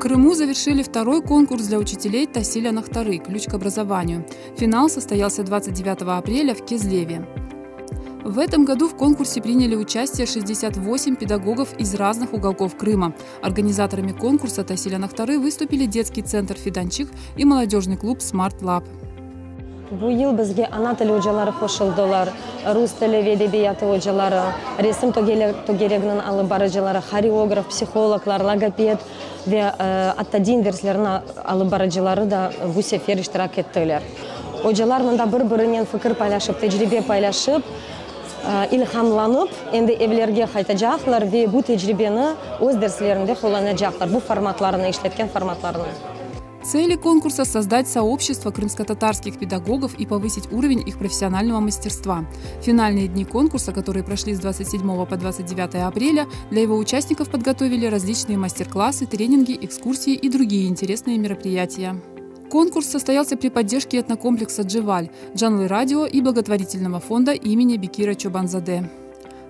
Крыму завершили второй конкурс для учителей Tasil anahtarı. Ключ к образованию. Финал состоялся 29 апреля в Кезлеве. В этом году в конкурсе приняли участие 68 педагогов из разных уголков Крыма. Организаторами конкурса Tasil anahtarı выступили детский центр «Фиданчик» и молодежный клуб «Смарт Лаб». Bu yıl bizge ana tili ocaları qoşuldılar, rus tili ve edebiyatı ocaları, resim tögereginiñ alıp barıcıları, horeograf, psihologlar, logoped ve atta din derslerini alıp barıcıları da bu sefer iştirak ettiler. Ocalar mında bir-birinen fikir paylaşıp, tecribe paylaşıp, ilhamlanıp, endi evlerge qaytacaqlar ve bu tecribeni öz derslerinde qullanacaqlar, bu formatlarını, işletken formatlarını. Цели конкурса – создать сообщество крымско-татарских педагогов и повысить уровень их профессионального мастерства. Финальные дни конкурса, которые прошли с 27 по 29 апреля, для его участников подготовили различные мастер-классы, тренинги, экскурсии и другие интересные мероприятия. Конкурс состоялся при поддержке этнокомплекса «Джеваль», Джанлы радио и благотворительного фонда имени Бекира Чобанзаде.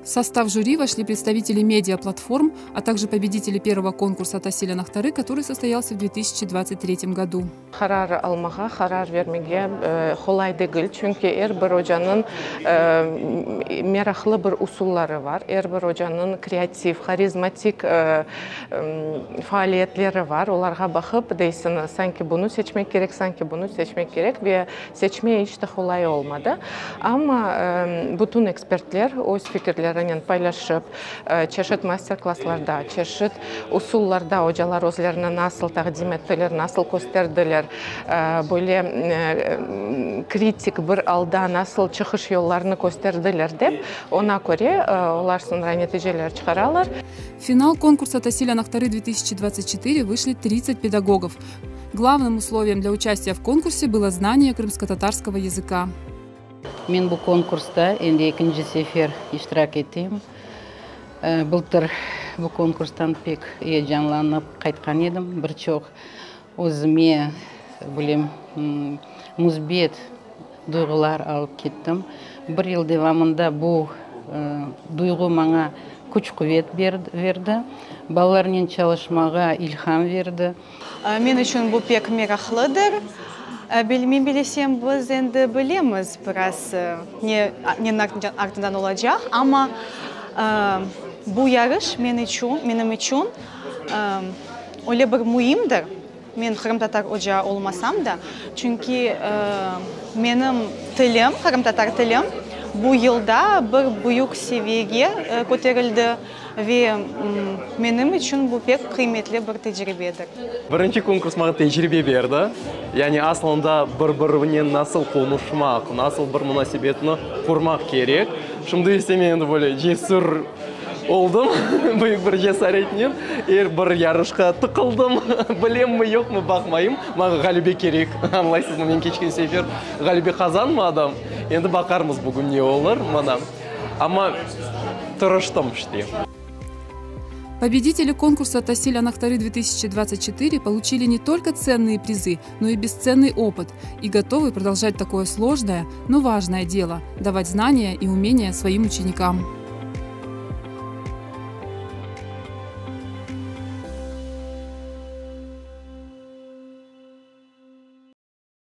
В состав жюри вошли представители медиаплатформ, а также победители первого конкурса Tasil anahtarı, который состоялся в 2023 году. Qarar almağa, qarar bermege qolay degil, çünki er bir ocanıñ meraqlı bir usulları bar, er bir ocanıñ kreativ, harizmatik faaliyetleri bar. Olarğa baqıp deysiñ, sanki bunı seçmek kerek, sanki bunı seçmek kerek ve seçme iç te qolay olmadı. Amma bütün ekspertler öz fikirlerinen paylaşıp, çeşit master-klasslarda, çeşit usullarda ocalar özlerini nasıl taqdim ettiler, nasıl kösterdiler, böyle kritik bir alda nasıl çıqış yollarını kösterdiler dep, oña köre olar soñra neticeler çıqaralar. В финал конкурса Tasil anahtarı 2024 вышли 30 педагогов. Главным условием для участия в конкурсе было знание крымско-татарского языка. Men bu konkursta endi ekinci sefer iştirak etem. Bıltır bu konkurstan pek eyecanlanıp qaytqan edim. Bir çoq özüme bilem müsbet duyğular alıp kettim. Bir yıl devamında bu duyğu maña küç quvet berdi, balalarnen çalışmağa ilham berdi. Men içün bu pek meraqlıdır. Men bilesem, biz endi bilemiz biraz ne neniñ artından olacaq, amma bu yarış men içün, menim içün öyle bir müimdir, men qırımtatar oca olmasam da, çünki menim tilim, qırımtatar tilim bu yılda bir büyük seviyege köterildi ve menim içün bu pek qıymetli bir tecribedir. Birinci konkurs maña tecribe berdi. Yani aslında bir-birinen nasıl qonuşmaq, nasıl bir munasebetni qurmaq kerek. Şimdi ise men endi böyle cesür oldım, büyük bir cesaretnen er bir yarışqa tıqıldım. Bilemmi, yoqmı baqmayım, maña ğalebe kerek. Añlaysızmı, men keçken sefer ğalebe qazanmadım. Endi baqarmız bugün ne olur, mına. Amma tırıştım işte. Победители конкурса Tasil anahtarı 2024 получили не только ценные призы, но и бесценный опыт и готовы продолжать такое сложное, но важное дело – давать знания и умения своим ученикам.